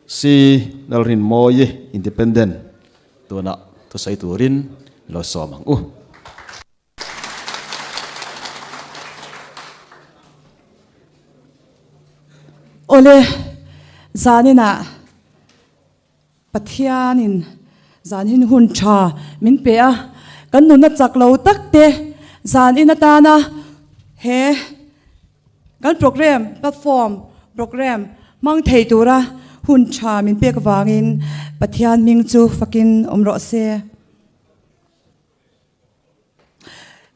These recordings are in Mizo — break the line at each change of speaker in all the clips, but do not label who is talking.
C Lalrinmawii Independent tunah thusawi turin lo sawm ang u.
Awle, zaninah Pathianin zanin hun tha min pe a, kan nunna chak lo tak te zanin atana he kan program platform program hmang thei tura hun tha min pek avangin Pathian hming chu fakin awm rawh se.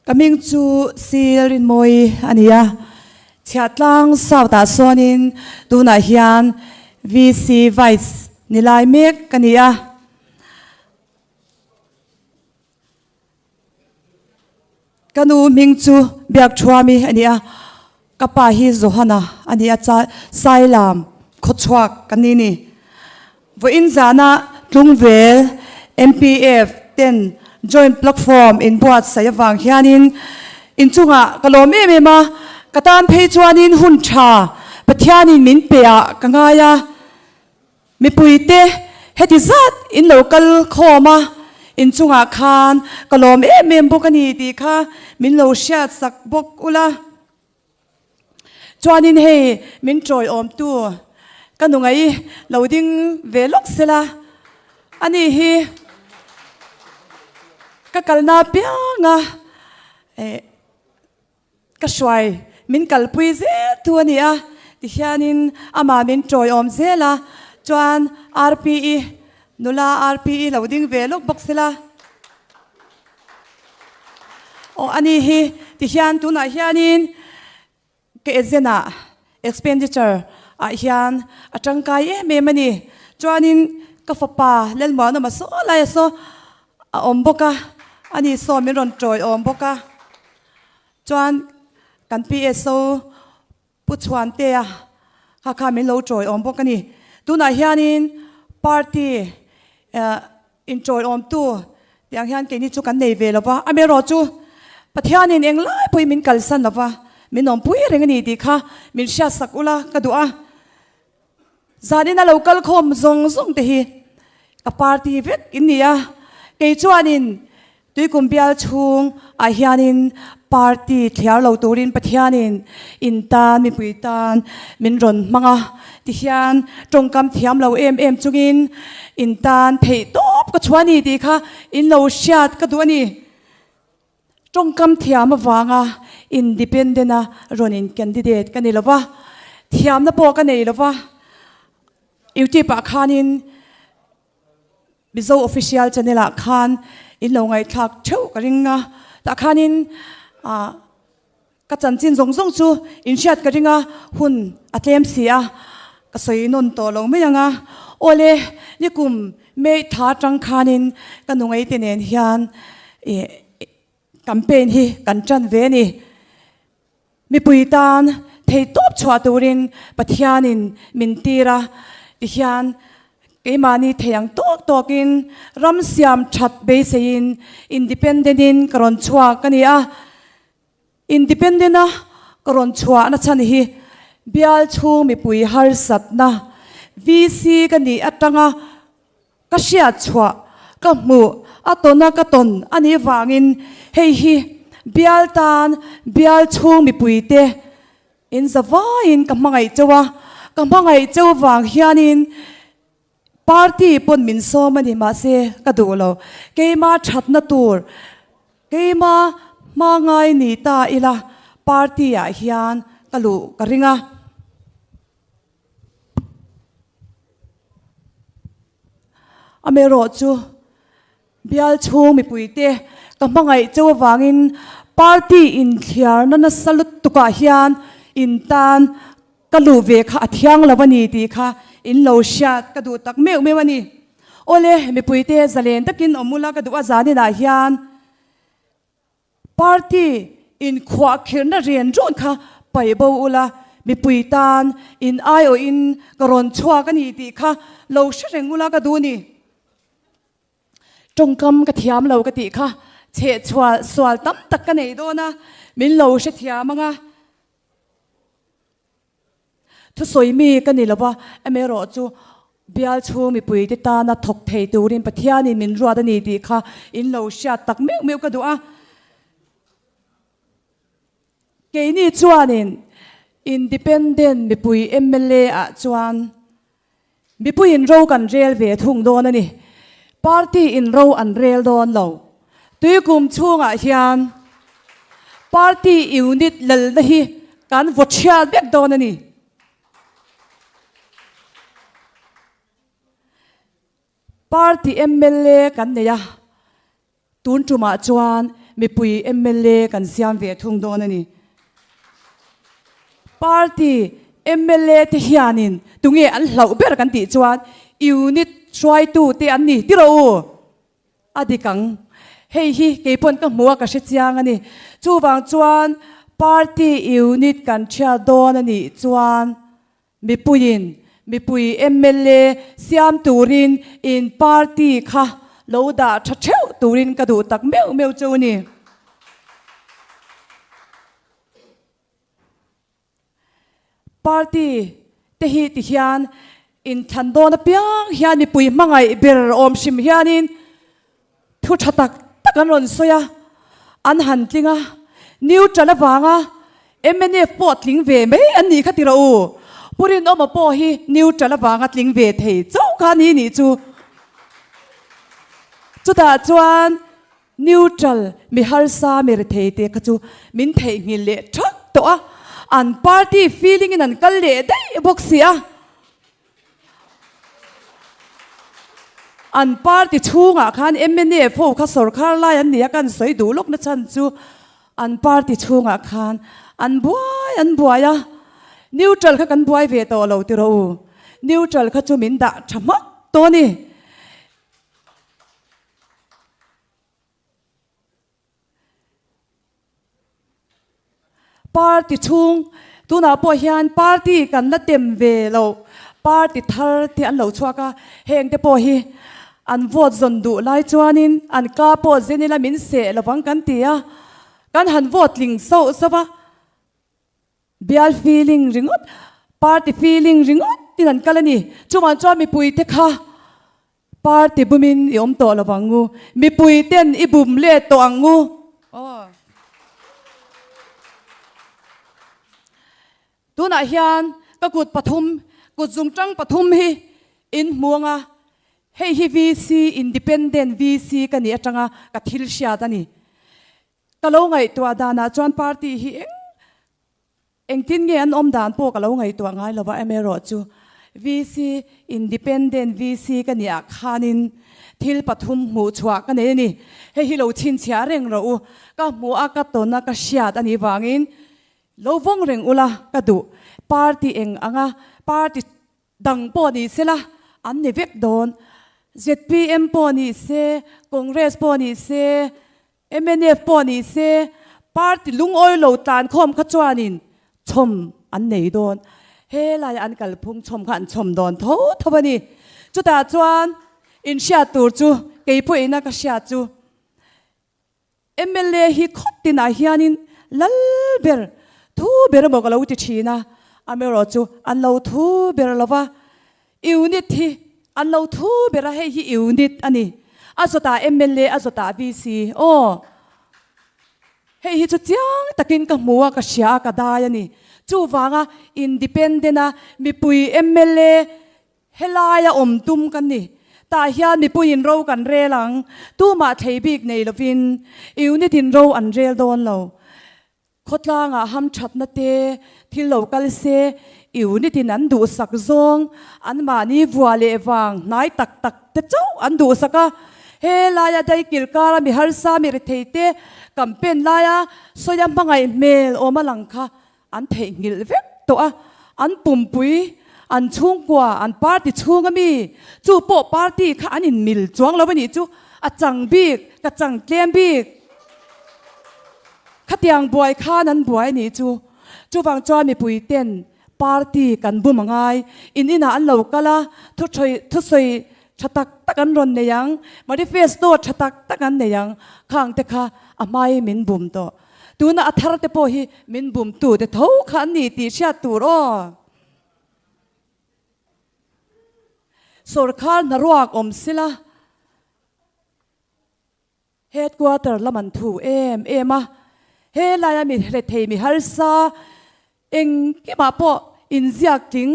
Ka hming chu Sir Rinmawii a ni a, Chhiahtlang South ah sawnin tunah hian VC Vice ni lai mek ka ni a. Ka nu hming chu Biakthuami a ni a, ka pa hi Johana a ni a, Sailam khawchhuak ka ni ni. Vawiin zana Tlungvel MPF ten joint platform inbuatsaih avang hianin inchungah ka lawm em em a, ka tan phei chuanin hun tha Pathianin min pe ah ka ngai a, mipuite heti zat in lo kal khawm a, inchungah khan ka lawm em em bawk a ni tih kha min lo hriatsak bawk ula. Chuanin hei min tawiawmtu ka nu ngai lo ding ve lawk sela, ani hi ka kalna pianga eh ka hruai min kalpui zel tu a ni a, tihianin amah min tawiawm zel a, chuan RPE nula RPE lo ding ve lawk bawk sela. Aw a ni hi tihian tunah hianin ka agent ah expenditure ah hian a tangkai em em a ni. Chuanin ka fapa Lalmuanawma saw laia saw a awm bawk a, ani saw min rawn tawi awm bawk a. Chuan kan PSO Pu Chhuantea kha kha min lo tawi awm bawk a ni. Tunah hianin party intawi awmtu tih ang hian keini chu kan nei ve lo va, amaherawh chu Pathianin eng lai pawhin min kalsan lo va, min awmpui reng a ni tih kha min hriatsak ula ka duh a. Zanin a lo kal khawm zawng zawng te hi ka party vek in ni a, kei chuanin Tuikum bial chhung ah hianin party thliar lo turin Pathianin in tan mipui tan min rawn hmang a, tihian tawngkam thiam lo em em chungin in tan theih tawp ka chhuah a ni tih kha in lo hriat ka duh a ni. Tawngkam thiam avanga independent a rawn in candidate ka ni lo va, thiamna pawh ka nei lo va, YouTube ah khanin Mizo Official Channel ah khan in lo ngaihthlak theuh ka ring a, tah khanin ah ka chanchin zawng zawng chu in hriat ka ring a, hun a tlem si a, ka sawi nawn tawh lo mai ang a. Awle, nikum May tha atang khanin ka nu ngaite nen hian ih campaign hi kan tan ve a ni. Mipui tan theitawp chhuah turin Pathianin min tir a, tihian keimahni thei ang tawk tawkin ram siam that beiseiin independent-in ka rawn chhuak a ni a. Independent-a ka rawn chhuah nachhan hi bial chhung mipui harsatna VC ka nih atanga Ka hriat chhuah, ka hmuh, a tawna ka tawn a nih vangin hei hi bial tan bial chhung mipuite in zavaiin ka hmangaih cheu a, ka hmangaih cheu vang hianin party pawn min sawm a ni mahse ka duh lo. Keima thatna tur, keima hma ngai ni ta ila party ah hian ka luh ka ring a. Amaherawh chu bial chhung mipuite ka hmangaih cheu avangin party inthliarna nasa lutukah hian in tan ka luh ve kha a thiang lo a ni tih kha in lo hriat ka duh tak meuh meuh a ni. Awle, mipuite zalen takin awm ula ka duh a zaninah hian. Party inkhuahkhirhna rian rawn kha paih bo ula, mipui tan in aiawhin ka rawn chhuak a ni tih kha lo hre reng ula ka duh ni. Tawngkam ka thiam lo ka tih kha chhehchhuah sual tam tak ka nei dawn a, min lo hrethiam ang a. Thusawi mi ka ni lo va, amaherawh chu. Bial chhung mipuite tana thawk thei turin Pathianin min ruat a ni tih kha in lo hriat tak meuh meuh ka duh a. Keini chuanin Independent mipui mla ah chuan mipuiin ro kan rel ve thung dawn a ni. Party in ro an rel dawn lo. Tuikum chhungah hian Party unit lalna hi kan vaw thiat vek dawn a ni. Party mla kan nei a, tun tumah chuan mipui mla kan siam ve thung dawn a ni. Party mla te hianin tunge an hlauh ber kan tih chuan unit hruaitu te an ni ti rawh u. A dik ang. Hei hi kei pawn ka hmu a ka hre chiang a ni. Chuvang chuan party unit kan thiat dawn a nih chuan mipuiin mipui mla siam turin in party kha lo dah tha theuh turin ka duh tak meuh meuh chu a ni. Party te hi ti hian inthlan dawn apiang hian mipui hmangaih ber awm hrim hianin thu tha tak tak an rawn sawi a, an han tling a, neutral avanga mnf pawh tling ve mai an nih kha ti rawh u, Pu Rinawma pawh hi neutral avanga tling ve thei chauh kha a ni nih chu. Chutah chuan Neutral, mi harsa, mi rethei te kha chu min theihnghilh leh thak tawh a, an party feeling in an kal leh daih bawk si a. An party chhungah khan mnf ho kha sawrkhar lai an ni a, kan sawi duh lawk na chhan chu an party chhungah khan an buai an buai a, neutral kha kan buai ve tawh lo tiraw u, neutral kha chu min dah tha hmak tawh a ni. Party chhung tunah pawh hian party kan la tem ve lo party thar te an lo chhuak a heng te pawh hi an vote zawn duh lai chuanin an ka pawh zen ila min seh lovang kan ti a kan han vote tling sauh sauh a. Bial feeling ringawt, party feeling ringawt in an kal a ni. Chuvang chuan mipui te kha party bumin i awm tawh lo ang u. Mipui ten i bum let tawh ang u. Aw. Tunah hian ka kut pathum, kut zungtang pathum hi in hmu ang a. Hei hi VC, Independent VC ka nih atanga ka thil hriat a ni. Ka lo ngaihtuah danah chuan party hi eng engtin nge an awm dan pawh ka lo ngaihtuah ngai lo va, emerawh chu VC, Independent VC ka nih ah khanin thil pathum hmuh chhuah ka nei a ni. Hei hi lo chhinchhiah reng rawh u, ka hmuh a ka tawn a ka hriat a nih vangin lo vawng reng ula ka duh. Party eng anga party dang pawh ni sela an ni vek dawn. Zpm pawh ni se, Congress pawh ni se, Mnf pawh ni se, party lungawi lo tlan khawm kha chuanin chhawm an nei dawn. He laia an kalphung chhawm kha an chhawm dawn tho tho a ni. Chutah chuan inhriat tur chu kei pawhin a ka hriat chu mla hi khawp tinah hianin lal ber thu ber emaw ka lo ti thin a, amaherawh chu an lo thu ber lo va. Unit hi an lo thu ber a, hei hi unit a ni. A zawtah mla, a zawtah VC. Aw, hei hi chu chiang takin ka hmu a, ka hria a, ka dai a ni. Chuvanga independent a mipui mla helaia awm tum kan ni. Tah hian mipuiin ro kan rel ang, tumah thlei bik nei lovin unit in ro an rel dawn lo. Khawtlangah hamthatna te thil lo kal se, unit in an duhsak zawng, anmahni vua leh vang hnai tak tak te chauh an duhsak a. He laia daikil kara mi harsa mi rethei te campaign laia sawia hmangaih hmel awm a lang kha an theihnghilh vek tawh a. An pumpui, an chhungkua, an party chhung ami, chu pawh party kha an inmil chuang lo a nih chu, a chang bik, ka chang tlem bik. Khatiang buai khan an buai nih chu. Chuvang chuan mipui ten party kan bum a ngai. In inah an lo kal a, thusawi tha tak tak an rawn nei ang, manifesto tha tak tak an nei ang, khang te kha a hmai min bum tawh. Tuna a thar te pawh hi min bum tu te tho kha an ni tih hriat tur aw. Sawrkhar hnaruak awm sela Headquarter lam an thu em em a, he laia mi hlethei mi harsa engkimah pawh inziak tling,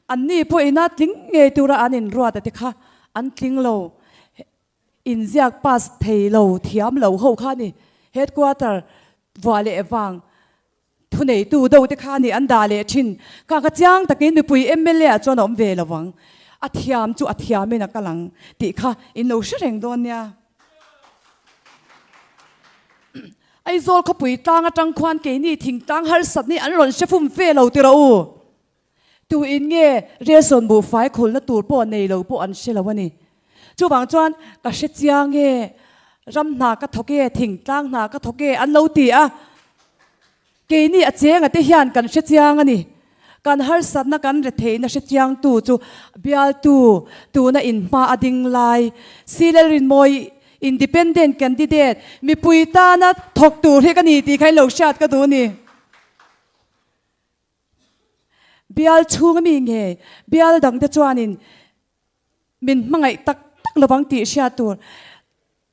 anni pawhina tling ngei tura an inruat a te kha an tling lo. Inziak pass thei lo thiam lo ho kha ni Headquarter vuah leh vang Thuneitu do te kha nih an dah leh thin. Kha kha chiang takin mipui mla ah chuan a awm ve lo ang. A thiam chu a thiamin a kal ang tih kha in lo hre reng dawn nia. Aizawl khawpui tlang atang khuan keini thingtlang harsat ni an rawn hre fum fe lo ti rawh u. Tu in nge Relsawn buhfai khulna tur pawh nei lo pawh an hre lo a ni. Chuvang chuan ka hre chiang e, ram hna ka thawk e, thingtlang hna ka thawk e an lo ti a. Keini a chenga te hian kan hre chiang a ni. Kan harsatna kan retheihna hre chiangtu chu bialtu tuna inhma a ding lai Silalrinmawi Independent Candidate mipui tana thawk tur hi ka ni tih kha in lo hriat ka duh a ni. Bial chhung ami nge bial dangte chuanin min hmangaih tak tak lovang tih hriat tur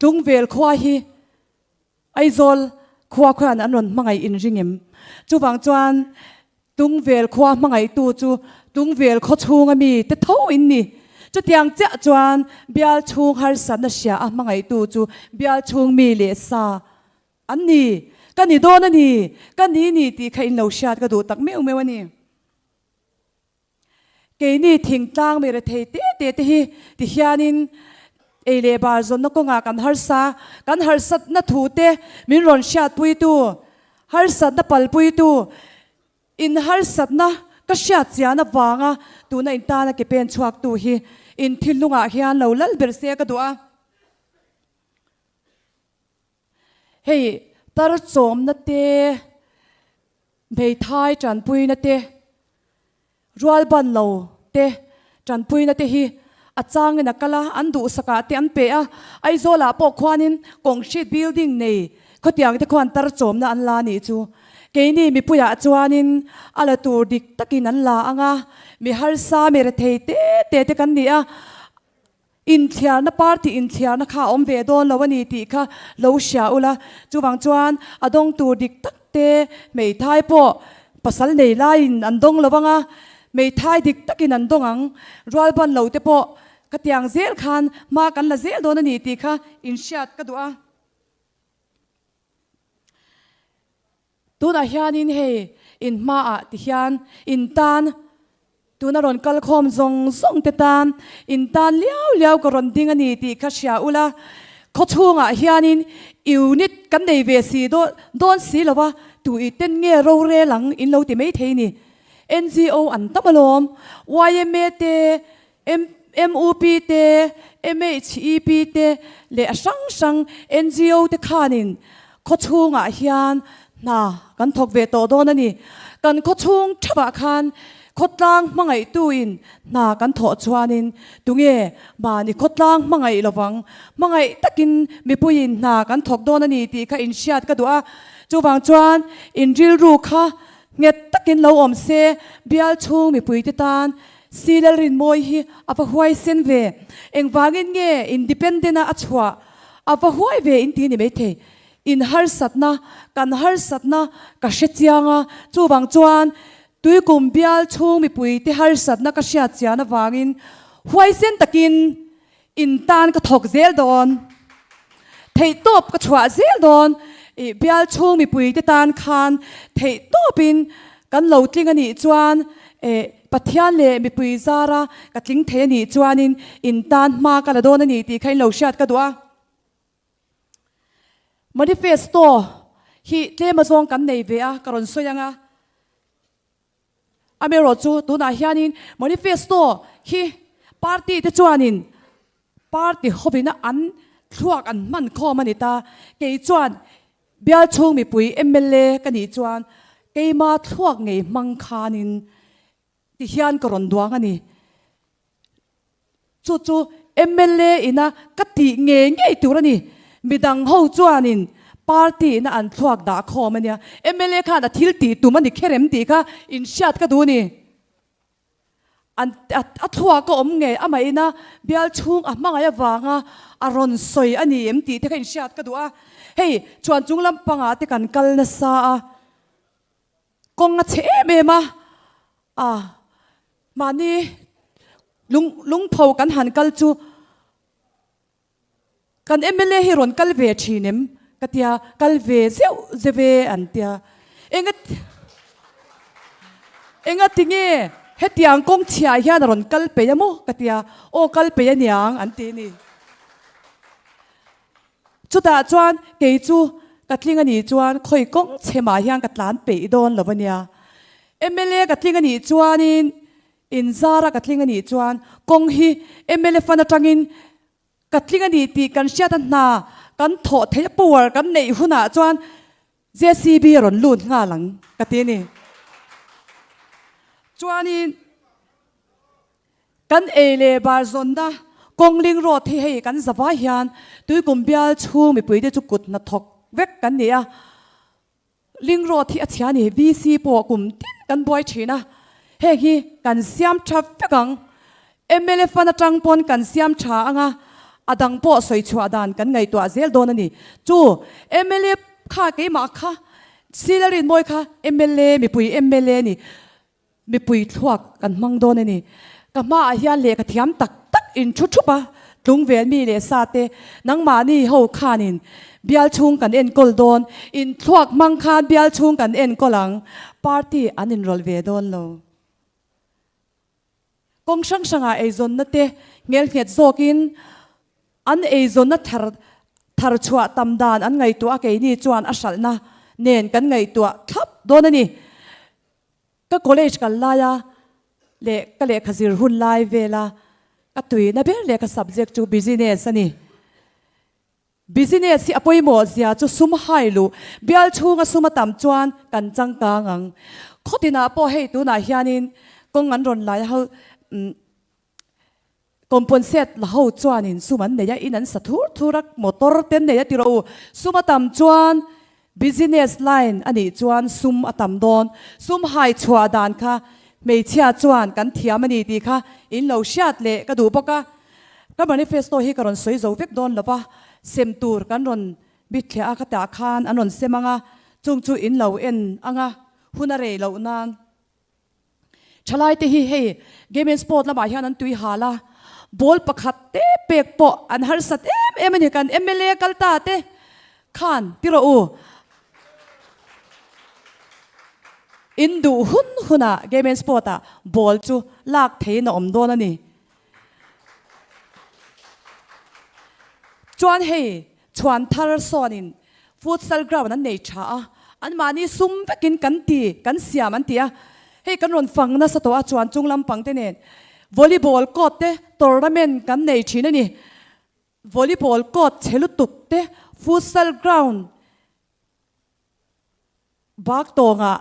Tlungvel khua hi Aizawl khua khuan an rawn hmangaih inring em? Chuvang chuan Tlungvel khua hmangaihtu chu Tlungvel khaw chhung ami te tho in ni. Chutiang chiah chuan bial chhung harsatna hria a hmangaihtu chu bial chhung mi leh sa An ni, ka ni dawn a ni, ka ni ni tih kha in lo hriat ka duh tak meuh meuh a ni. Keini thingtlang mi rethei te te te hi ti hianin ei leh bar zawnna kawngah kan harsa, kan harsatna thu te min rawn hriatpuitu, harsatna palpuitu, in harsatna ka hriat chian avanga tuna in tana ke pen chhuaktu hi in thinlungah hian lo lal ber se ka duh a. Hei tar chawmna te, hmeithai tanpuina te, rualban lo te tanpuina te hi a changin a kal a, an duhsakah te an pe a. Aizawlah pawh khuanin concrete building nei khawtiang te khuan tar chawmna an la nih chu. Keini mipuiah chuanin a la tur dik takin an la ang a, mi harsa mi rethei te te te kan ni a. Inthiarna party inthiarna kha a awm ve dawn lo a ni tih kha lo hria ula, chuvang chuan a dawng tur dik tak te hmeithai pawh pasal nei laiin an dawng lo ang a, hmeithai dik takin an dawng ang, rualban lo te pawh khatiang zel khan hma kan la zel dawn a ni tih kha inhriat ka duh a. Tunah hianin hei in hmaah ti hian in tan tuna rawn kal khawm zawng zawng te tan in tan liau liau ka rawn ding a ni tih kha hria ula, khawchhungah hianin unit kan nei ve si dawn si lo va, tu i ten nge rorel ang in lo ti mai thei ni. NGO an tam alawm, yma te, MUP te, MHEP te leh a hrang hrang NGO te khanin khawchhungah hian hna kan thawk ve tawh dawn a ni. Kan khawchhung thapah khan khawtlang hmangaihtuin hna kan thawh chuanin tunge mahni khawtlang hmangaih lovang, hmangaih takin mipuiin hna kan thawk dawn a ni tih kha inhriat ka duh a. Chuvang chuan in rilru kha nghet takin lo awm se, bial chhung mipuite tan Si Lalrinmawi hi a va huai sen ve. Engvangin nge independent a a chhuah a va huai ve in ti ni maithei. In harsatna, kan harsatna ka hre chiang a, chuvang chuan Tuikum bial chhung mipuite harsatna ka hriat chian avangin huaisen takin In tan ka thawk zel dawn, theihtawp ka chhuah zel dawn, i bial chhung mipuite tan khan theihtawpin kan lo tling a nih chuan eh Pathian leh mipui zara ka tling thei a nih chuanin in tan hma ka la dawn a ni tih kha in lo hriat ka duh a. Manifesto hi tlem azawng kan nei ve a, ka rawn sawi ang a. Amaherawh chu tunah hianin manifesto hi party te chuanin party hovina an thluak an hman khawm a ni ta. Kei chuan bial chhung mipui mla ka nih chuan keima thluak ngei hmang khanin tihian ka rawn duang a ni. Chu chu mla ina ka tih ngei ngei tur a ni. Midang ho chuanin party ina an thluak dah khawm a nia. Mla khan a thil tih tum a ni kher em tih kha inhriat ka duh a ni. An a thluak a awm ngei amah ina bial chhung a hmangaih avanga a rawn sawi a ni em tih te kha inhriat ka duh a. Hei chuan chung lampangah te kan kal nasa a, kawng a chhe em em a, a mahni lung lungpho kan han kal chu Kan mla hi rawn kal ve thin em? Ka tia, kal ve zeuh zeuh e an tia. Enga enga tinge hetiang kawng chhiah hian a rawn kal peih a maw? Ka tia, aw kal peih aniang an ti a ni. Chutah chuan kei chu ka tling a nih chuan khawi kawng chhe mah hian ka tlan peih dawn lo ania. Mla ka tling a nih chuanin In zara ka tling a nih chuan kawng hi mla fund atangin ka tling a ni tih kan hriat a hna kan thawh theih a power kan neih hunah chuan JCB a rawn lut nghal ang ka ti a ni. Chuanin kan ei leh bar zawnna kawng ling road hi hei kan zavai hian Tuikum bial chhung mipuite chu kut hnathawk vek kan ni a. Ling road hi a chhia a ni, VC pawh kum tin kan buai thin a, heng hi kan siam tha vek ang. Mla fund atang pawn kan siam tha ang a, a dang pawh sawi chhuah dan kan ngaihtuah zel dawn a ni. Chu mla kha keimah kha Silarin mawi kha mla mipui mla a ni. Mipui thluak kan hmang dawn a ni. Ka hmaah hian lehkha thiam tak tak in thu thup a, tlung vel mi leh sa te, nangmahni ho khanin bial chhung kan enkawl dawn, in thluak hmang khan bial chhung kan enkawl ang, party an inrawlh ve dawn lo. Kawng hrang hrangah eizawnna te ngelnghet zawkin an eizawnna thar thar chhuah tam dan an ngaihtuah a, keini chuan a hralhna nen kan ngaihtuah thlap dawn a ni. Ka college kal laia leh ka lehkha zir hun lai vela ka tuina ber leh ka subject chu business a ni. Business hi a pawimawh zia chu sum hai luh, bial chhunga sum a tam chuan kan changkang ang. Khawtinah pawh hei tunah hianin kawng an rawn lai ho Compensate la ho chuanin sum an nei a, in an sa thur thur a, motor te an nei a ti rawh u. Sum a tam chuan business line a nih chuan sum a tam dawn. Sum hai chhuah dan kha hmeichhia chuan kan thiam a ni tih kha in lo hriat leh ka duh bawk a. Ka manifesto hi ka rawn sawi zo vek dawn lo va, sem tur kan rawn bithliah a, khatah khan an rawn sem ang a, chung chu in lo en ang a, hun a rei loh nan. Thalai te hi hei game and sport lamah hian an tui hal a, ball pakhat te pek pawh an harsat em em a ni, kan mla kal ta te khan ti rawh u. In duh hun hunah game and sport ah ball chu lak theihin a awm dawn a ni. Chuan hei chhuan thar sawnin futsal ground an nei tha a, anmahni sum vekin kan ti, kan siam an ti a, hei kan rawn fang nasa tawh a chuan chung lampang te nen volleyball court te tournament kan nei thin a ni. Volleyball court chhe lutuk te futsal ground bak tawngah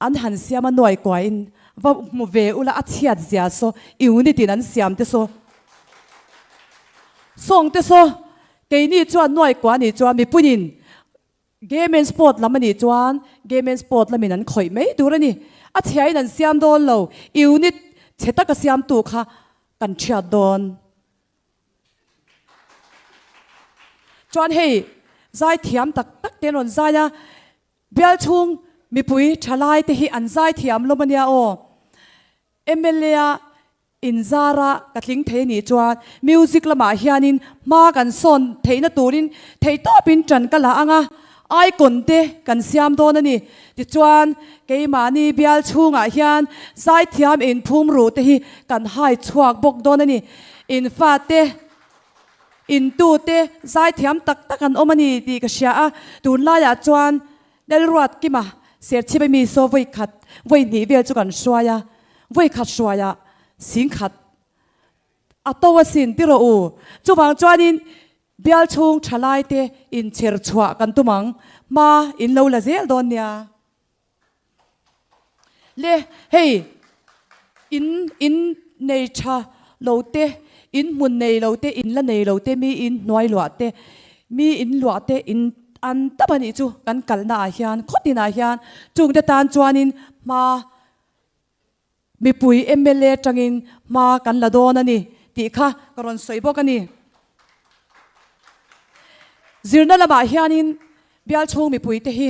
An han siam a nuai kuain va hmu ve ula a chhiat zia saw unit in an siam te saw sawng te saw keini chuan nuai kua nih chuan mipuinin game and sport lam anih chuan game and sport lamin an khawih mai tur a ni a chhiain an siam dawn lo unit chhe taka siamtu kha kan thiat dawn. Chuan hei zai thiam tak tak te an rawn zai a. Bial chhung mipui thalai te hi an zaithiam lawm ania aw. Mla a inzara ka tling thei anih chuan music lamah hianin hma kan sawn theihna turin theihtawpin ṭan ka la ang a, icon te kan siam dawn a ni. Tichuan keimahni bial chhungah hian zaithiam inphum ruh te hi kan hai chhuak bawk dawn a ni. Infate. Intute zaithiam tak tak an awm a ni tih ka hria a, tunlaiah chuan Lalruat Kima Serchhip ami saw vawi khat, vawi hnih vel chu kan hruai a, vawi khat hruaiah sing khat a to asin ti rawh u. Chuvang chuanin bial chhung thalaite inchher chhuah kan tum ang, hma in lo la zel dawn nia. Le hei in in nei tha lo te, in hmun nei lo te, in la nei lo te, mi in hnuai luah te, mi in luah te in an tam a nih chu kan kalna ah hian khawtin ah hian chungte tan chuanin hma. Mipui mla tangin hma kan la dawn a ni tih kha ka rawn sawi bawk a ni. Zirna lamah hianin bial chhung mipuite hi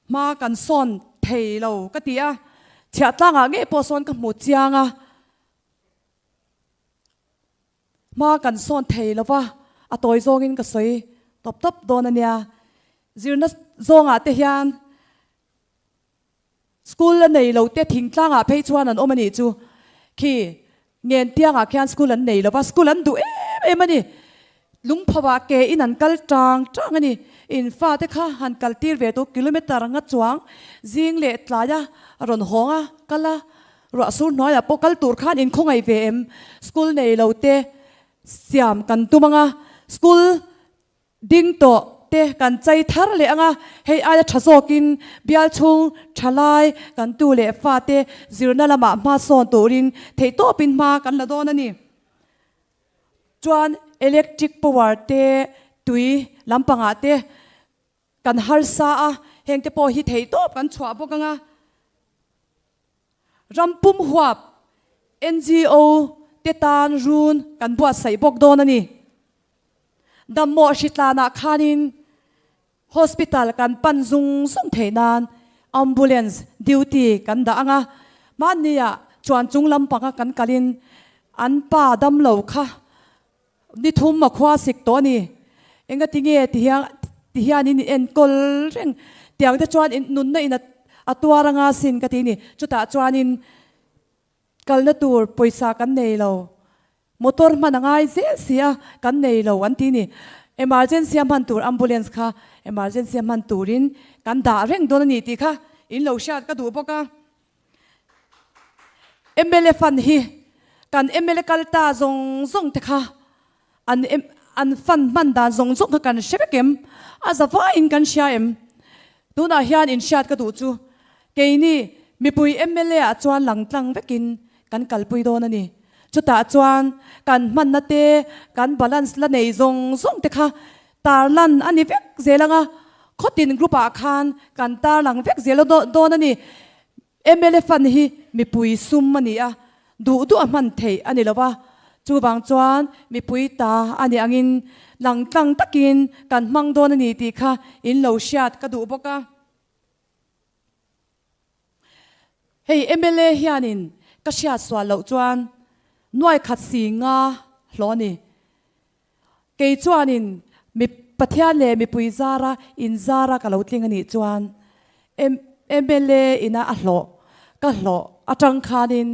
hma kan sawn thei lo ka ti a, chhiahtlangah ngei pawh sawn ka hmu chiang a. Hma kan sawn thei lo va, a tawi zawngin ka sawi tawp tawp dawn a nia. Zirna zawngah te hian School la nei lo te thingtlangah phei chuan an awm a nih chu. Khi Ngentiangah khian school an nei lo va, school an duh em em a ni. Lungphovah ke in an kal tang tang a ni. In fate kha han kal tir ve tu kilometer nga chuang zing leh tlaia rawn hawng a, kal a, ruah sur hnuaiah pawh kal tur khan in khawngaih ve em? School nei lo te siam kan tum ang a, school Ding tawh te kan chei thar leh ang a, hei aia tha zawkin bial chhung tha lai kan tu leh fate zirna lamah hma sawn turin theihtawpin hma kan la dawn a ni. Chuan electric power te tui lampangah te kan harsa a, hengte pawh hi theihtawp kan chhuah bawk ang a. Ram pum huap NGO te tan run kan buatsaih bawk dawn a ni. Dammawh hritlanah khanin hospital kan pan zung zung theih nan ambulance duty kan dah ang a, mahniah chuan chung lampanga kan kalin an pa damlo kha Ni thum a khua sik tawh a ni. Engati nge ti hian ti hian in enkawl reng tiang te chuan in nunna in a tuar anga sin ka ti ni. Chutah chuanin kalna tur pawisa kan nei lo, motor hman a ngai zel si a, kan nei lo an ti ni. Emergency a hman tur ambulance kha emergency a hman turin kan dah reng dawn a ni tih kha in lo hriat ka duh bawk a. Mla fund hi kan mla kal ta zawng zawng te kha an an fund hman dan zawng zawng kha kan hre vek em? A za vaiin kan hria em? Tunah hian inhriat ka duh chu keini mipui mla ah chuan lang tlang vekin kan kalpui dawn a ni. Chutah chuan kan hmanna te kan balance la nei zawng zawng te kha Tarlan a ni vek zel ang a, khawtin group ah khan kan tarlang vek zel dawn a ni. Mla fund hi mipui sum a ni a, duh duh a hman theih a ni lo va, chuvang chuan mipui ta a ni angin langtlang takin kan hmang dawn a ni tih kha in lo hriat ka duh bawk a. Hei mla hianin ka hriat sual loh chuan nuai khat si nga hlawh a ni. Kei chuanin mi Pathian leh mipui zara in zara ka lo tling a nih chuan mla ina a hlawh ka hlawh atang khanin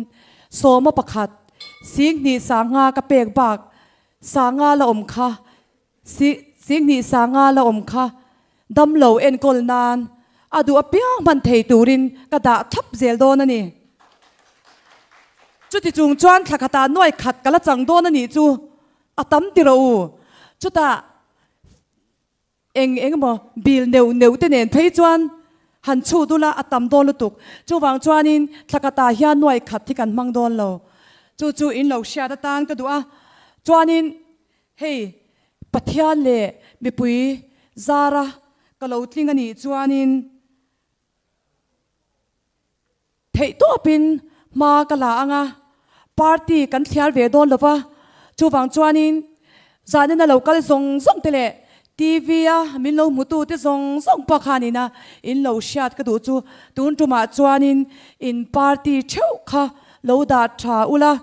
sawma pakhat singhnih sanga ka pek bak sanga la awm kha singhnih sanga la awm kha damlo enkawl nan a duh apiang hman thei turin ka dah thlap zel dawn a ni. Chuti chung chuan thla khatah nuai khat ka la chang dawn a nih chu. A tam ti rawh u. Chutah eng eng emaw bil neuh neuh te nen phei chuan han chhut ula a tam dawn lutuk. Chuvang chuanin thla khatah hian nuai khat hi kan hmang dawn lo. Chu chu in lo hriat atan ka duh a. Chuanin hei Pathian leh mipui zara ka lo tling a nih chuanin Theih tawpin hma ka la ang a, party kan thliar ve dawn lo va, chuvang chuanin zanina lo kal zawng zawng te leh TV a min lo hmutu te zawng zawng pawh khanin a in lo hriat ka duh chu tun tumah chuanin in party theuh kha lo dah tha ula,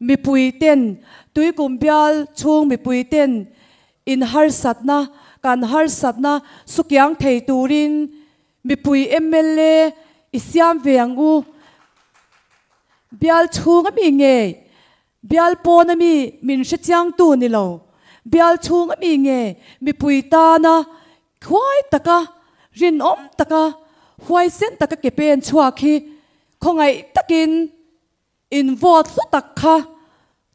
mipui ten Tuikum bial chhung mipui ten in harsatna kan harsatna sukiang thei turin Mipui mla i siam ve ang u. Bial chhung ami ngei, bial pawn ami min hre chiangtu ni lo. Bial chhung ami ngei mipui tana khuai taka, rinawm taka, huaisen taka ke pen chhuak hi khawngaih takin in vote hlu tak kha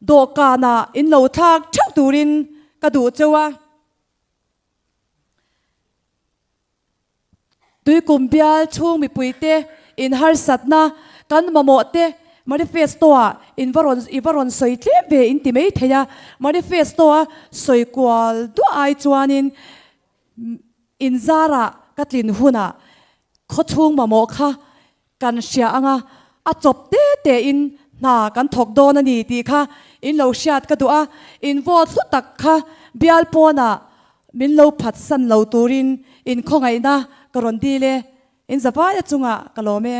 dawhkanah in lo thlak theuh turin ka duh cheu a. Tuikum bial chhung mipuite inharsatna kan mamawh te manifesto-ah in va rawn i va rawn sawi tlem ve in ti mai thei a, manifesto-a sawi kual duah ai chuanin inzarah ka tlin hunah khawchhung mamawh kha kan hria ang a, a chawp te. te in hna kan thawk dawn a ni tih kha in lo hriat ka duh a, in vote hlu tak kha bial pawnah min lo phatsan lo turin in khawngaihna ka rawn dil e. In zavaia chungah ka lawm e.